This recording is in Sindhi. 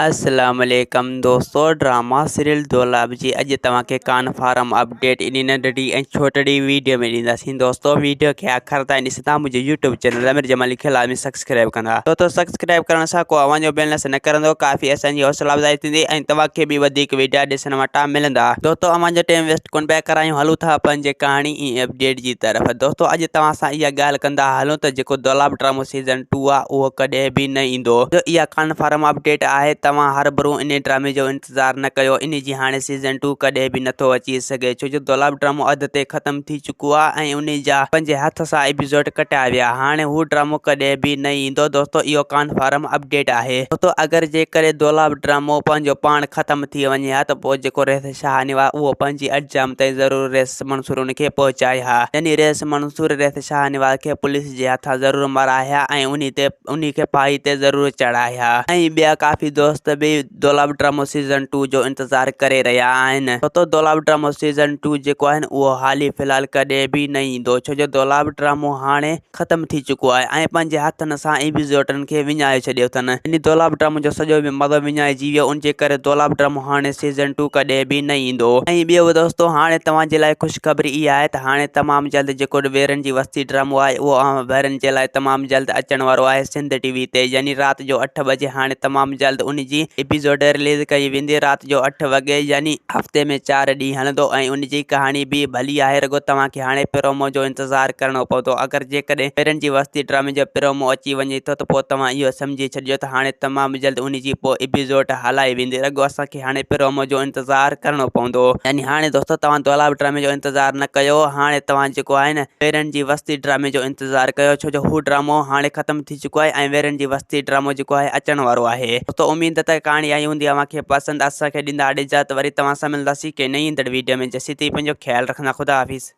السلام عليڪم دوستو ڊراما سيريل دولاب جي اڄ توهان کي ڪانفارم اپڊيٽ انهي ننڍڙي ۽ ڇوٽڙي ويڊيو ۾ ڏينداسين دوستو ويڊيو کي آخر تائين ڏسندا منهنجي يوٽيوب چينل امير جمالي کي لازمي سبسڪرائب ڪندا دوستو سبسڪرائب ڪرڻ سان ڪو اوهان جو بيلنس نه ڪرندو ڪافي اسان جي حوصلا افزائي ٿيندي ۽ توهان کي به وڌيڪ ويڊيا ڏسڻ وٽان ملندا دوستو اوهان جو ٽيم ويسٽ ڪونه پيا ڪرايون هلون ٿا پنهنجي ڪهاڻي ۽ اپڊيٽ جي طرف دوستو اڄ توهان سان اها ڳالهه ڪندا هلون ته جيڪو دولاب ڊرامو سيزن ٽو آ اهو ڪڏهن به نه ايندو جو اها ڪنفرم اپڊيٽ آهي توهان هربرو انهي ڊرامي جو انتظار نه ڪيو انهي جي هاڻي سيزن ٽو ڪڏهن به نٿو اچي سگهي ڇو جو دولاب ڊرامو اڌ تي ختم ٿي چڪو آ ۽ انهي جا پنهنجي هٿ سان ايپيسوڊ ڪٽيا ويا هاڻي هو ڊرامو ڪڏهن به نه ايندو دوستو اهو ڪنفرم اپڊيٽ آهي دوستو اگر جيڪڏهن دولاب ڊرامو پنهنجو پاڻ ختم ٿي وڃي ها ته پوء جيڪو ريس شاهنواز اهو پنهنجي انجام تائين ضرور ريس منصور ان کي پهچائي ها يعني ريس منصور ريس شاهنواز کي پوليس جي هٿان ضرور مارائي ها ۽ انهي تي انهي کي ڦاهي تي ضرور چڙهائي ها ۽ ٻيا ڪافي دوست به دولاب ڊرامو سيزن ٽو جو انتظار ڪري رهيا آهن ڇو ته دولاب ڊرامو سيزن ٽو جيڪو آهي اهو حالي في الحال ڪڏهن به نه ايندو ڇو جو دولاب ڊرامو هاڻي ختم ٿي چڪو آهي ۽ پنهنجي هٿن سان ئي وزيٽرن کي وڃائي ڇڏيو اٿن. يعني دولاب ڊرامو جو سڄو به مزو وڃائجي ويو ان جي ڪري دولاب ڊرامو هاڻي سيزن ٽو ڪڏهن به نه ايندو. ۽ ٻيو دوستو هاڻي توهان جي لاء خوشخبري اها آهي ته هاڻي تمام جلد جيڪو ويرن جي وستي ڊرامو آهي اهو اوهان ڀائرن جي لاء تمام جلد اچڻ وارو آهي سنڌ ٽي وي تي يعني رات جو اٺ بجي هاڻي تمام جلد ان جي ايپيسوڊ رليز ڪئي ويندي رات جو اٺ وڳي يعني هفتي ۾ چار ڏينهن هلندو ۽ ان جي ڪهاڻي به ڀلي آهي رڳو توهان کي هاڻي پرومو جو انتظار ڪرڻو پوندو اگر جيڪڏهن پيرن جي وستي ڊرامي جو پرومو اچي وڃي ٿو ته پوء توهان اهو سمجهي ڇڏجو ته هاڻي تمام جلد انهي جي پوء ايپيسوڊ هلائي ويندي رڳو اسان کي هاڻي پرومو جو انتظار ڪرڻو پوندو. يعني هاڻي دوستو توهان دولاب ڊرامي جو انتظار نه ڪيو هاڻي توهان جيڪو آهي نه پيرن جي وستي ڊرامي جو انتظار ڪيو ڇو جو هو ڊرامو هاڻي ختم ٿي چڪو آهي ۽ ويرن جي وستي ڊرامو جيڪو آهي اچڻ وارو آهي. دوستو اميد ته ڪهاڻي آئي هوندي اوهان کي پسند اسان کي ڏيندا اجازت وري توهان سان ملنداسين ڪنهن نئين ايندڙ ويڊيو ۾ جيسين تائين پنهنجو خيال رکندا خدا حافظ.